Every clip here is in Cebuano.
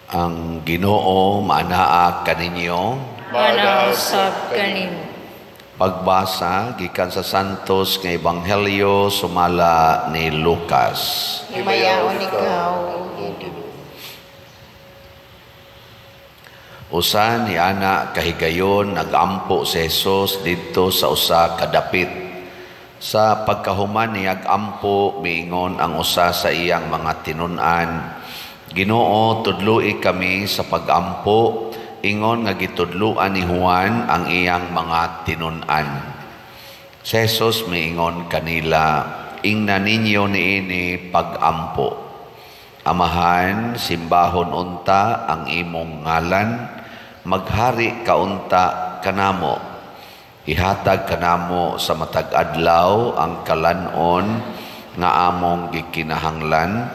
Ang Ginoo maanaa kaninyo. Maanaa usab kanimo. Pagbasa gikan sa Santos nga Ebanghelyo sumala ni Lucas. Himayaon ikaw, O Ginoo. Usa ni ana kahigayon nagampo si Jesus didto sa usa ka dapit. Sa pagkahuman niyag ampo, miingon ang usa sa iyang mga tinun-an, "Ginoo, tudloi kami sa pagampo, ingon nga gitudloan ni Juan ang iyang mga tinun-an." Si Jesus miingon kanila, "Ingna ninyo niini pagampo. Amahan, simbahon unta ang imong ngalan, maghari ka unta kanamo. Ihatag kanamo sa matag adlaw ang kalanon nga among gikinahanglan,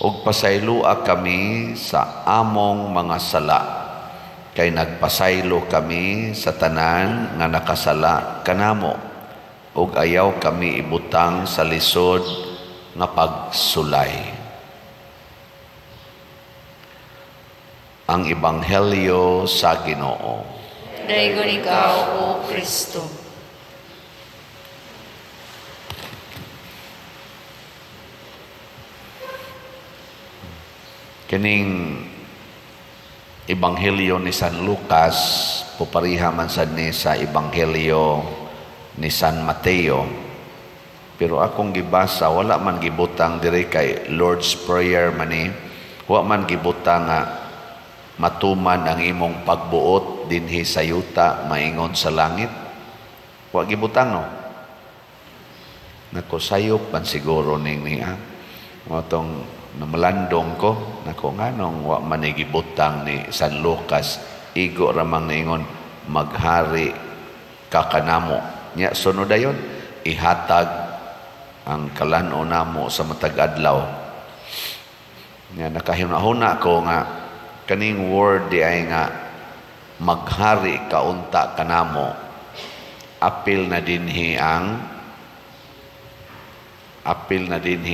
ug pasayloa kami sa among mga sala, kay nagpasaylo kami sa tanan nga nakasala kanamo, ug ayaw kami ibutang sa lisod nga pagsulay." Ang Ebanghelyo sa Ginoo. Daygon ikaw, O Kristo. Kining Ebanghelyo ni San Lucas pupariha man sad ni sa Ebanghelyo ni San Mateo. Pero akong gibasa, wala man gibutang diri kay Lord's Prayer man ni. Wa man gibutang nga matuman ang imong pagbuot dinhi sa yuta maingon sa langit. Wa gibutang, no. Nako, sayop man siguro ning niya. Mao tong namalandong ko, nako, nganong wa man ni gibutang ni San Lucas, igo ramang niingon maghari ka kanamo. Nya sunod dayon ihatag ang kalan-on namo sa matag adlaw. Nya nakahuna-huna ko nga kaning word di ay nga maghari ka unta kanamo, apil na dinhi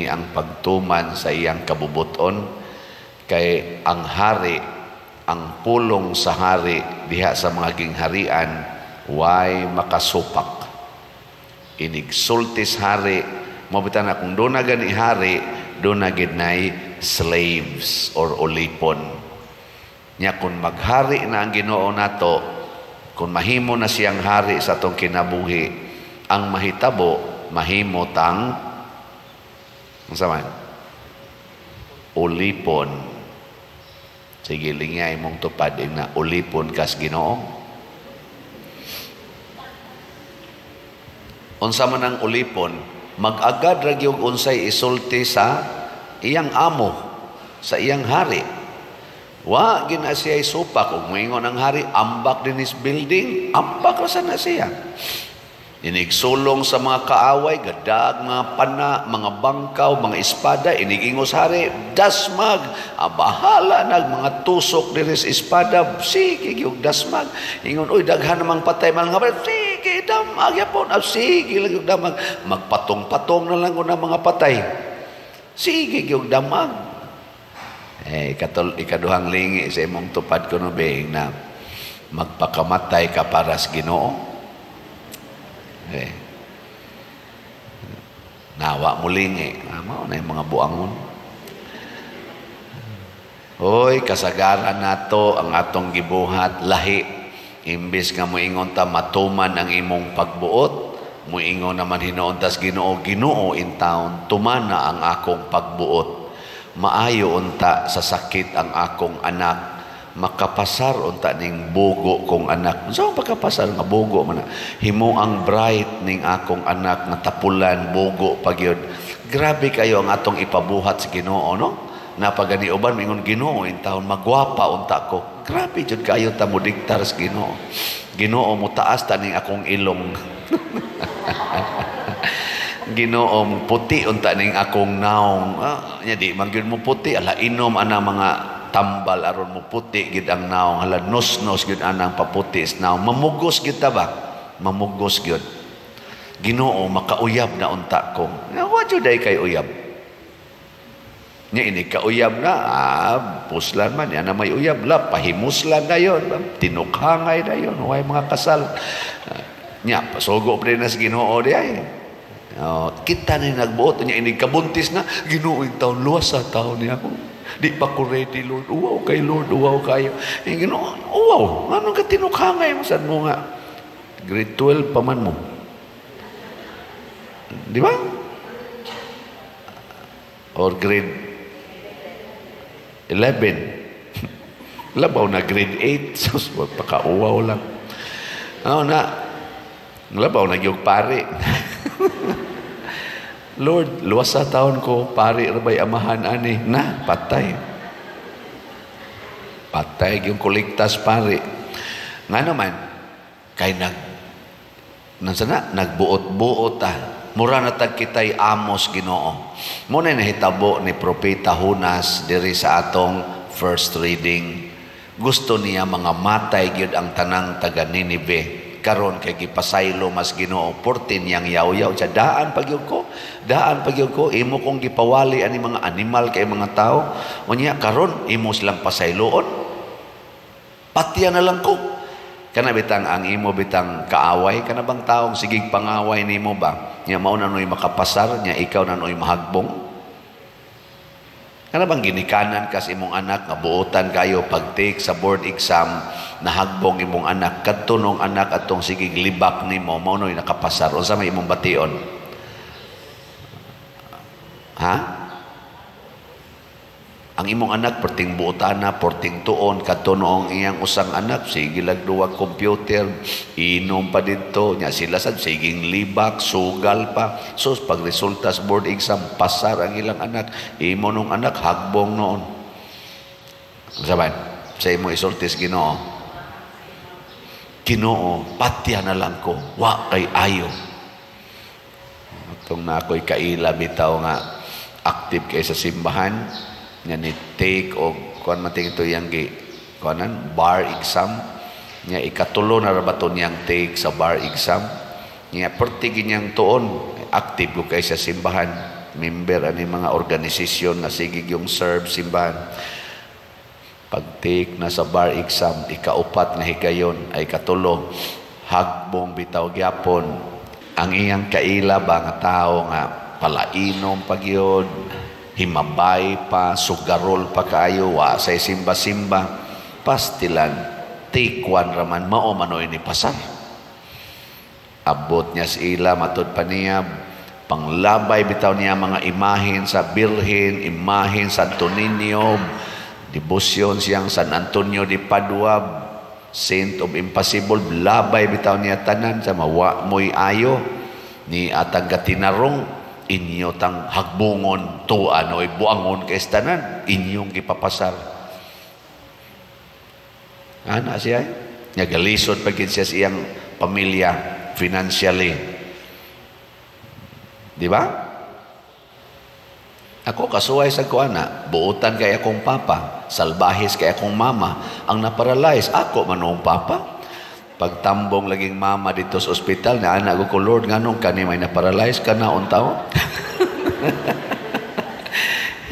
ang pagtuman sa iyang kabubuton, kay ang hari, ang pulong sa hari diha sa mga gingharian way makasupak. Inigsultis hari, mabitan na kung doon na gani hari, doon na gid nay slaves or ulipon. Nya kung maghari na ang Ginoo nato, kung mahimo na siyang hari sa atong kinabuhi, ang mahitabo, mahimo tang unsa man? Ulipon. Sige, lingya imong tupad na ulipon kas Ginoo. Unsa man ang ulipon, mag-agad ra gyud unsay isulti sa iyang amo, sa iyang hari. Wa gina siya isupak. Ug moingon ang hari, ambak din his building, ambak ra sana siya. Inigsulong sa mga kaaway, gadag, mga pana, mga bangkaw, mga espada, inigingos hari, dasmag, bahala nag mga tusok diri sa espada, sige gyud dasmag. Ingon, uy, daghan namang patay, mga patay, sige, damag yapon, sige lang gyud damag. Magpatong-patong na lang una mga patay. Sige gyud damag. Eh, ikaduhang lingi sa imong tupad kuno being na magpakamatay ka para sa Ginoo. Eh, nawa mo lingi. Mao na yung mga buangon. Hoy, kasagaran nato ang atong gibuhat lahi. Imbis nga moingon ta matuman ang imong pagbuot, moingon naman hinuon tas Ginoo, Ginoo in town, tumana ang akong pagbuot. Maayo unta sa sakit ang akong anak, makapasar unta ning bugo kong anak. So pagkapasar nga bugo man, himo ang bright ning akong anak nga tapulan bugo pagyud. Grabe kayo ang atong ipabuhat sa Ginoo, no? Napagani uban mingon Ginoo in taon magwapa unta ko. Grabe jud kayo ta mo diktar sa Ginoo. Ginoo mo taas ta ning akong ilong. Ginoo mo puti unta ning akong naong. Nya di man gyud mo puti, ala inom ana mga tambal aron mo puti gid ang naong, hala nosnos gid anang paputi sa naong. Mamugos gid ta ba? Mamugos gyud. Ginoo makauyab na unta ko. Wa jud ay kay uyab. Nya ini kauyab na, puslan man, yan na may uyab la, pahimuslan na yun, tinukhangay na yun, way mga kasal. Nya, pasugo pa rin na sa Ginoo di ay. Oh, kita na yung nagbuot, nya ini kabuntis na, Ginoo yung taon, luwas sa taon niya ako. Di pa ko ready, Lord. Uwaw kay Lord, uwaw kayo. Eh, Ginoo, uwaw, anong ka tinukhangay mo? Saan mo nga? Grade 12 pa man mo. Di ba? Or grade 11. Labaw na grade 8. Sus, pagpakauwaw lang. Ano na? Labaw na yung pare. Lord, luwas sa taon ko, pare rabay amahan ani. Na, patay. Patay yung kuligtas pare. Nga naman, kay nagbuot-buot ah. Mura na tag kita'y amos Ginoo. Muna nahitabo ni Propeta Jonas diri sa atong first reading. Gusto niya mga matay gyud ang tanang taga Ninive. Karon kay gipasaylo mas Ginoo, porti niyang yaw-yaw siya, daan pagyud ko, daan pagyud ko, imo kong gipawali ani mga animal kay mga tao. Unya karon imo silang pasayloon. Patya na lang ko. Kana bitang ang imo bitang kaaway, kana bang taong sigig pangaway nimo ba? Nya mao na noy makapasar, nya ikaw na noy mahagbong. Kana bang ginikanan kas imong anak nga buotan kayo pag-take sa board exam, nahagbong imong anak, kadto nung anak atong sigig libak nimo, mao noy nakapasar. Unsa may imong bation? Ha? Ang imong anak perting buotana, perting tuon, kadto noong iyang usang anak sige lag duwag computer, inom pa didto, nya sila sad siging libak, sugal pa. So pag resulta sa board exam, pasar ang ilang anak, imo nung anak hagbong noon. Saban, sa imo isultis Ginoo. Ginoo, patya na lang ko, wa kay ayo. Atong na ako'y kaila bitaw nga active kay sa simbahan, nga ni take o kuan man ito yang gi kuanan bar exam, nya ikatulo na ra ba to niyang take sa bar exam, nya perti ginyang tuon active ko kay sa simbahan, member ani mga organisasyon nga sige yung serve simbahan. Pag take na sa bar exam, ikaupat nga higayon ay katulo, hagbong bitaw gyapon ang iyang kaila ba nga tawo nga palainom pagyod, himabay pa, sugarol pa kayo, wa say simba-simba, pastilan, take one raman, mao manoy ni pasar. Abot niya sa ila, matud pa niya, panglabay bitaw niya mga imahin sa Birhen, imahin sa Santo Niño, debosyon siyang San Antonio de Padua, Saint of Impossible, labay bitaw niya tanan, sa mawa mo'y ayo, ni atang gatinarong, inyo tang hagbungon tuan oy buangon kay tanan inyong gipapasar. Ana siya nya galisod pa gid siya sa iyang pamilya financially. Di ba? Ako kasuway sa ko ana, buotan kay akong papa, salbahis kay akong mama, ang naparalyze ako manong papa. Pagtambong laging mama dito sa ospital, na anak ko, Lord, nganong kani may naparalyze ka na untaw?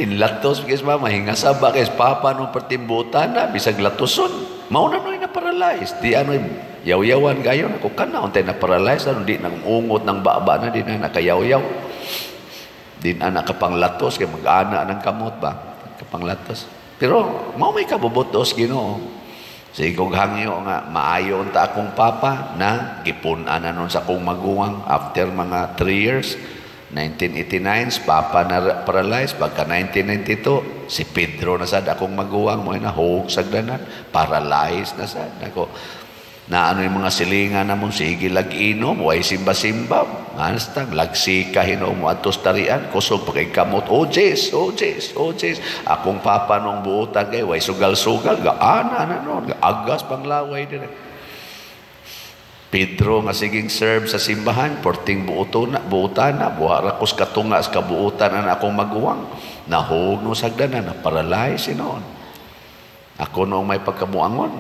Hinlatos kay mama, hingasaba kay papa nung pertimbutan na, bisag latoson. Mao na noy naparalyze. Di ano'y yaw-yawan kayo, ako ka na, untay naparalyze, ano, di nang ungot ng baba na, di na nakayaw-yaw. Di na nakapanglatos, kay mag-ana ng kamot ba? Kapanglatos. Pero, mao may kabubutos, Ginoo. Sige kong hangyo nga, maayo unta akong papa na gipun-an na nun sa akong maguwang after mga 3 years. 1989, papa na paralyzed. Pagka 1992, si Pedro na sad akong maguwang mo na hug sagdanan, paralyzed na sad. Nako, na ano yung mga silingan namon, sige lag-inom, way simba-simba, anstang, lagsika hinom mo atos tarian, kusog pakigkamot, oh Jess, oh Jess, oh Jess. Akong papa nung buotan kay, way sugal-sugal, gaana na nun, agas panglaway din. Pedro nga siging serve sa simbahan, porting buotan na, buha rakos katunga sa kabuotan na akong maguwang, nahug no sagdanan, naparalyze noon. Ako noong may pagkamuangon,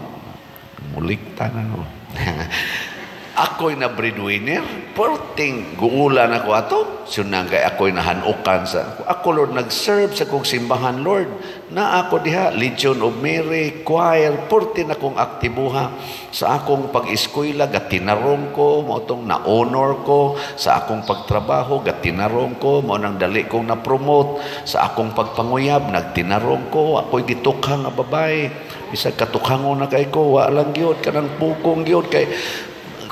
mulikta na no. Ako'y na breadwinner, perting guulan ako ato. Sunang kay ako'y nahanukan sa ako, Lord, nag-serve sa kong simbahan, Lord. Na ako diha, Legion of Mary, choir, perting akong aktibuha sa akong pag-eskwela, gatinarong ko, mao tong na-honor ko, sa akong pagtrabaho, gatinarong ko, mao nang dali kong na-promote, sa akong pagpanguyab, nagtinarong ko, ako'y gitukhang nga babae. Bisag katukhangon na kay ko, wa lang gyud, kanang pukong gyud, kay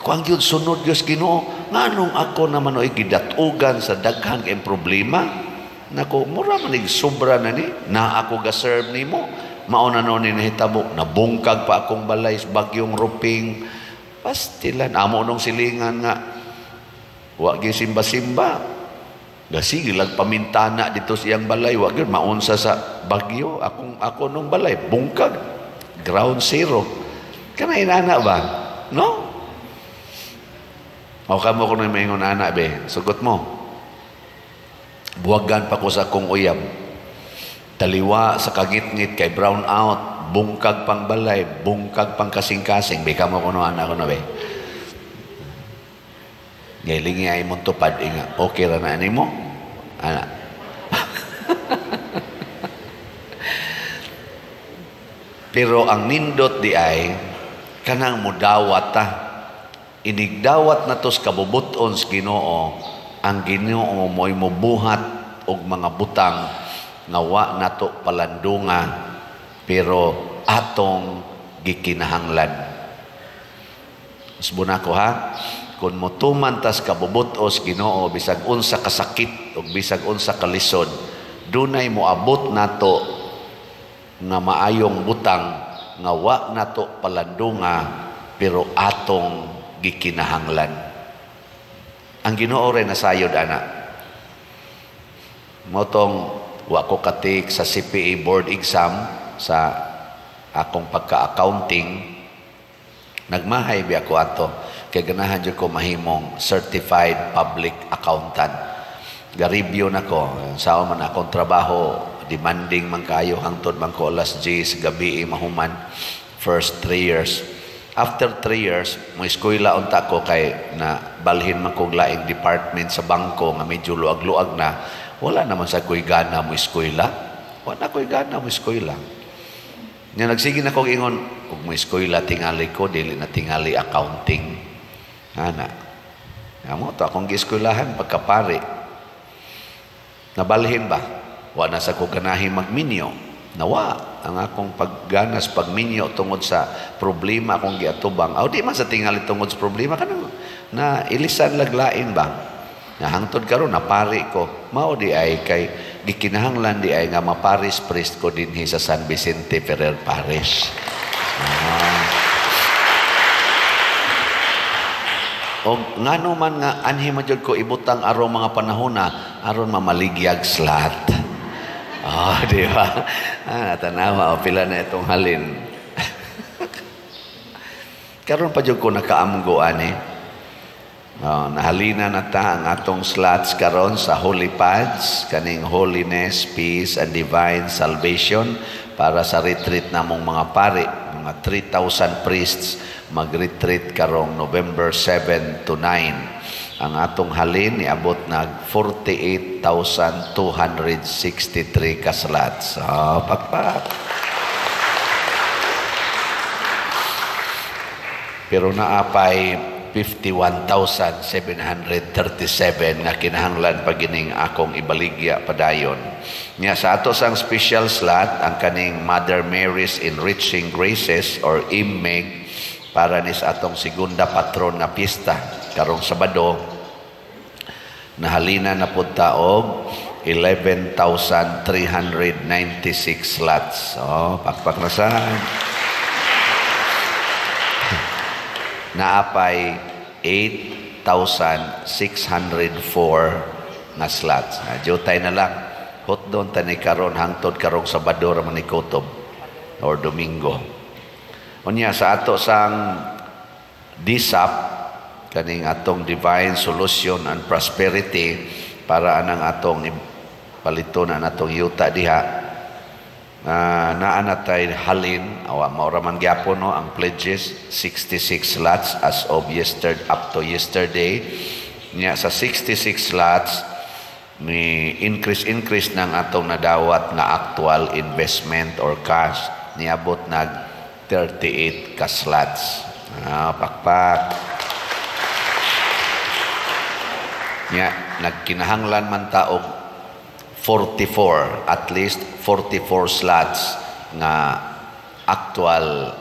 kuang gyud sunod Dios Ginoo. Nganong ako naman oy gidatugan sa daghan kay problema? Nako, mura man ig sobra na ni na ako ga-serve nimo. Mao na no ni nahitabo, nabungkag pa akong balay sa bagyong ruping. Pastilan amo nung silingan nga wa gyud simba-simba. Gasige lag pamintana dito sa iyang balay, wa gyud maunsa sa bagyo. Akong ako nung balay bungkag, ground zero. Kana inana ba? No? O kamo kung maingon ana be, sugot mo. Buwagan pa ko sa akong uyab. Taliwa sa kagitngit kay brown out, bungkag pang balay, bungkag pang kasing-kasing. Be kamo kuno ana ko na be. Gailingi ay mong tupad inga, okay ra na nimo? Ana. Pero ang nindot di ay kanang mudawat ta. Inigdawat na tos kabubuton sa Ginoo, ang Ginoo mo'y mubuhat og mga butang nga wa nato palandunga pero atong gikinahanglan. Usbon ako ha, kung motuman tas kabubutos Ginoo bisag unsa kasakit ug bisag unsa kalisod, dunay moabot nato nga maayong butang nga wa nato palandunga pero atong gikinahanglan. Ang Ginoo rin nasayod ana. Motong wa ko katik sa CPA board exam sa akong pagka-accounting, nagmahay bi ako ato kay ganahan jud ko mahimong certified public accountant. Ga-review nako, sao man akong trabaho, demanding man kayo hangtod man ko alas 10 gabi mahuman first 3 years. After 3 years, mo eskwela unta ko kay na balhin man kog laing department sa bangko nga medyo luag-luag na. Wala naman sa ko'y gana mo eskwela. Wala ko'y gana mo eskwela. Nya nagsige na kog ingon, ug mo eskwela tingali ko dili na tingali accounting. Ana. Amo to akong gieskwelahan pagkapari. Nabalhin ba? Wa na sa ko ganahi magminyo. Nawa ang akong pagganas pagminyo tungod sa problema akong giatubang. Aw di man sa tingali tungod sa problema kanang na ilisan laglain ba. Na hangtod karon napari ko. Mao di ay kay gikinahanglan di ay nga maparis priest ko dinhi sa San Vicente Ferrer Parish. Og ngano man nga anhi man jud ko ibutang aron mga panahona aron mamaligyag slot. Oh, di ba? Ah, tanawa, o, pila na itong halin. Karon pa jud ko nakaamgo ani. Oh, nahalina na ta ang atong slots karon sa Holy Pads, kaning Holiness, Peace, and Divine Salvation para sa retreat namong mga pari, mga 3,000 priests mag-retreat karong November 7 to 9. Ang atong halin niabot nag 48,263 ka slots. Oh, pakpak. Pero naapay 51,737 nga kinahanglan pagining akong ibaligya padayon. Nya sa ato sang special slot ang kaning Mother Mary's Enriching Graces or IMMEG para ni sa atong segunda patron nga pista karong Sabado, nahalina na pud ta og 11,396 slots. Oh, pakpak na sa. Naapay 8,604 na slots. Jutay na lang. Hotdon tani karon hangtod karong Sabado ra man ni kutob or Domingo. Unya sa ato sang DSAP kaning atong Divine Solution and Prosperity para anang atong paliton ang atong yuta diha. Naa na tay halin awa maura man gyapon, no, ang pledges, 66 slots as of yesterday, up to yesterday. Nya sa 66 slots ni increase increase ng atong nadawat nga actual investment or cash, niabot nag 38 ka slots. Pakpak. Nya nagkinahanglan man ta og 44, at least 44 slots nga actual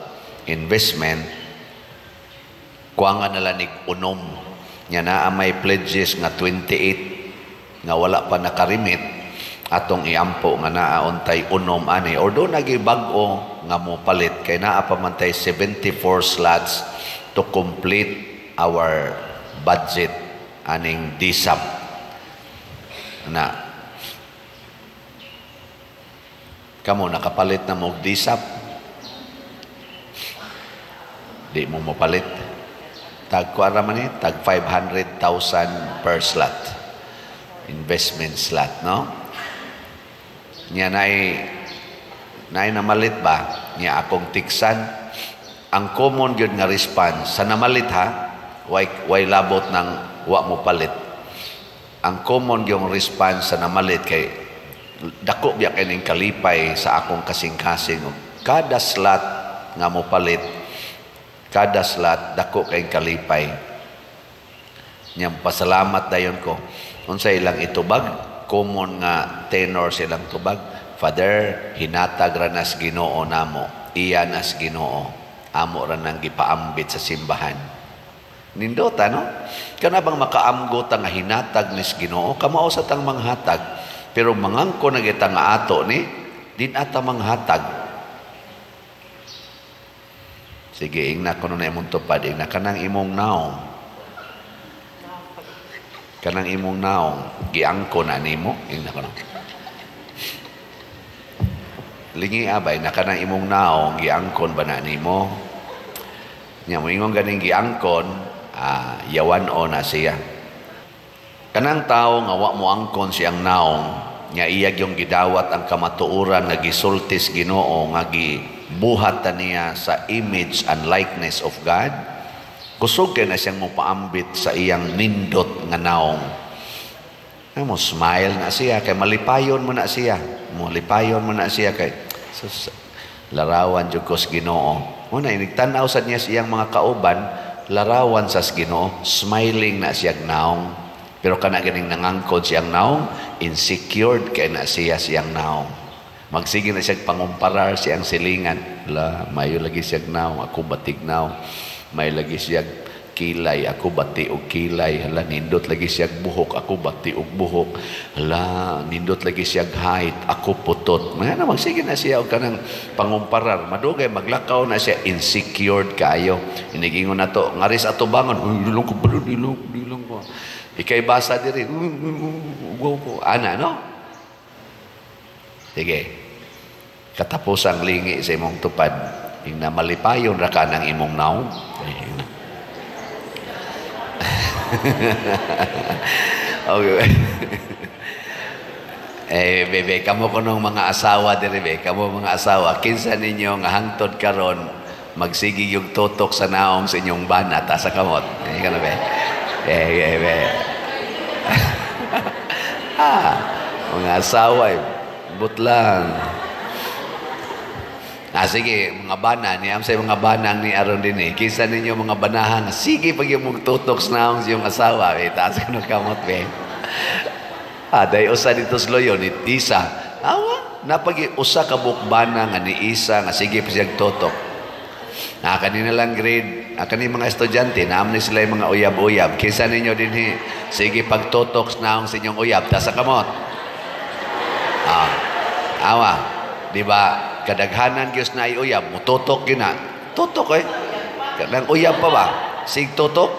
investment. Kuha nga nala nig unom. Nya naa may pledges nga 28 nga wala pa nakarimit, atong iampo nga naa untay unom ani or do nagi bag-o nga mo palit kay naa pa man tay 74 slots to complete our budget aning DSAP na. Kamo nakapalit na mo DSAP? Di mo mopalit. Tag kuan ra man ni, tag 500,000 per slot. Investment slot, no? Nya nay namalit ba? Nya akong tiksan ang common gyud nga response sa namalit ha, way labot ng wa mo palit. Ang common gyud response sa namalit kay dako biya kay ning kalipay sa akong kasing-kasing. Kada slot nga mo palit, kada slot dako kay kalipay. Nya pasalamat dayon ko. Unsa ilang itubag? Common nga tenor silang tubag. Father, hinatag ra nas Ginoo namo. Iya nas Ginoo. Amo ra nang gipaambit sa simbahan. Nindota, no? Kana bang makaamgo ta nga hinatag nis Ginoo, kamao sa tang manghatag. Pero mangangko na kita nga ato ni, din ata manghatag. Sige, ingna ko na imong tupad, ingna kanang imong naong. Kanang imong naong, giangko na nimo, ingna ko na. Lingi abay, na kanang imong naong, giangkon ba na nimo? Nya moingon ganing giangkon, yawan o na siya. Kanang tao nga wa mo angkon siyang naong, nga iyag yung gidawat ang kamatuoran nga gisultis Ginoo nga gibuhat ta niya sa image and likeness of God, kusog kay na siyang mopaambit sa iyang nindot nga naong. Ay, mo smile na siya kay malipayon mo na siya. Malipayon mo na siya kay sus, larawan jud ko sa Ginoo. Una inigtan-aw sad niya siyang mga kauban, larawan sa Ginoo, smiling na siyang naong. Pero kana ganing nangangkon siyang naong, insecured kay na siya siyang naong. Magsige na siyang pangumparar siyang silingan. La, mayo lagi siyang naong, ako batig naong. May lagi siyang kilay, ako bati og kilay. Hala, nindot lagi siyang buhok, ako bati og buhok. Hala, nindot lagi siyang height, ako putot. Mga na, magsige na siya og kanang pangumparar. Madugay, maglakaw na siya, insecured kaayo. Inigingon na to, ngaris ato bangon, uy, dilong ko, dilong, dilong ko. Ikay basa diri, ugaw ko. Ana, no? Sige. Katapusang lingi sa imong tupad. Ingna malipayon ra ka ng imong naong. Okay. Eh, bebe, kamo kunong mga asawa diri, be. Kamo mga asawa, kinsa ninyo nga hangtod karon magsige yung tutok sa naong sa inyong bana, ta sa kamot. Eh, kana be. Eh, be. Mga asawa, eh, butlang. Sige, mga bana, niyam sa mga banang ni aron din eh. Kinsa ninyo mga banahan, sige pag yung tutok sa naong sa iyong asawa, eh, taas ka ng kamot, be. Day usa dito sa loyo, ni Isa. Awa, napag usa ka bukbana nga ni Isa, nga sige pa siyang tutok. Kanina lang grade, kani mga estudyante, naam ni sila yung mga uyab-uyab. Kinsa ninyo din eh, sige pagtutok sa naong sa inyong uyab, taas sa kamot. Awa, di ba? Kadaghanan gyud na uyab, mututok gyud na. Tutok eh. Kanang uyab pa ba? Sig tutok.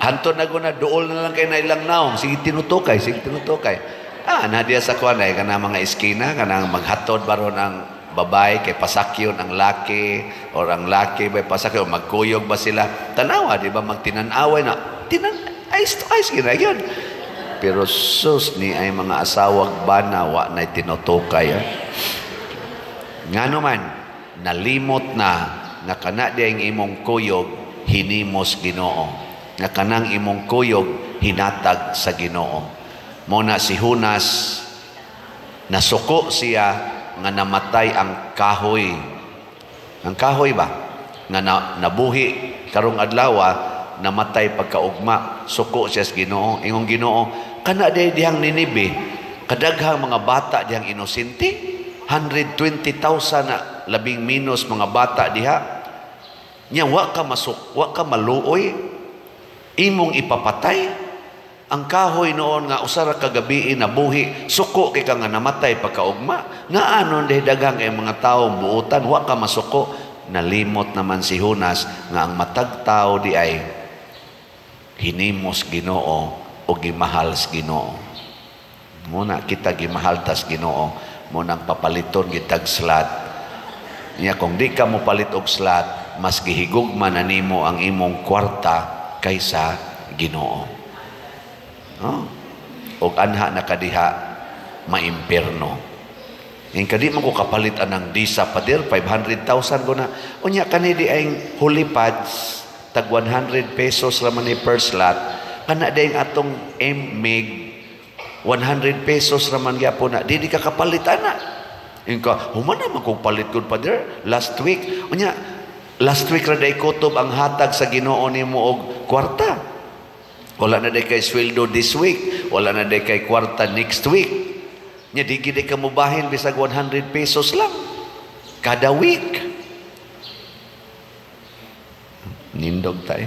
Hanto na guna duol na lang kay na ilang naong, sige tinutokay, sige tinutokay. Na diya sa kuan ay kanang mga eskina, kanang maghatod baron ang babae kay pasakyon ang laki or ang laki bay pasakyon, magkuyog ba sila? Tanawa, di ba magtinan-away na? Tinan eyes to eyes gyud yun. Pero sus ni ay mga asawag bana wa na tinutukay. Eh. Ngano man, nalimot na nga kana di ang imong kuyog hinimos Ginoo. Nga kanang imong kuyog hinatag sa Ginoo. Mo na si Junas, nasuko siya nga namatay ang kahoy. Ang kahoy ba? Nga nabuhi karong adlaw, namatay pagkaugma, suko siya sa Ginoo. Ingong Ginoo, kana day dihang Ninibe, kadaghang mga bata dihang inosente, 120,000 na labing minus mga bata diha. Nya wa ka masuk, wa ka maluoy, imong ipapatay. Ang kahoy noon nga usa ra ka gabii nabuhi, suko kay ka nga namatay pagkaugma. Ngaanon dahil daghang kay mga tao buutan, wa ka masuko. Nalimot naman si Jonas nga ang matag tao di ay hinimos Ginoo o gimahal sa Ginoo. Muna kita gimahal tas Ginoo, munang papaliton gitag slot. Nya kung di ka mo palit og slot, mas gihigugma na nimo ang imong kwarta kaysa Ginoo. No? Og anha na kadiha maimpierno. Ing kadi man ko kapalit anang disa, pader, 500,000 ko na. Unya kani di ay holy pads tag 100 pesos ra man ni per slot. Kana di ang atong MMIG 100 pesos ra man gyapon na. Di ka kapalit ana. Ing ka, human naman kong palit ko, pader, last week. Unya last week ra day kutob ang hatag sa Ginoo nimo og kwarta. Wala na day kay sweldo this week, wala na day kay kwarta next week. Nya di gid ka mobahin bisag 100 pesos lang kada week. Nindog tayo.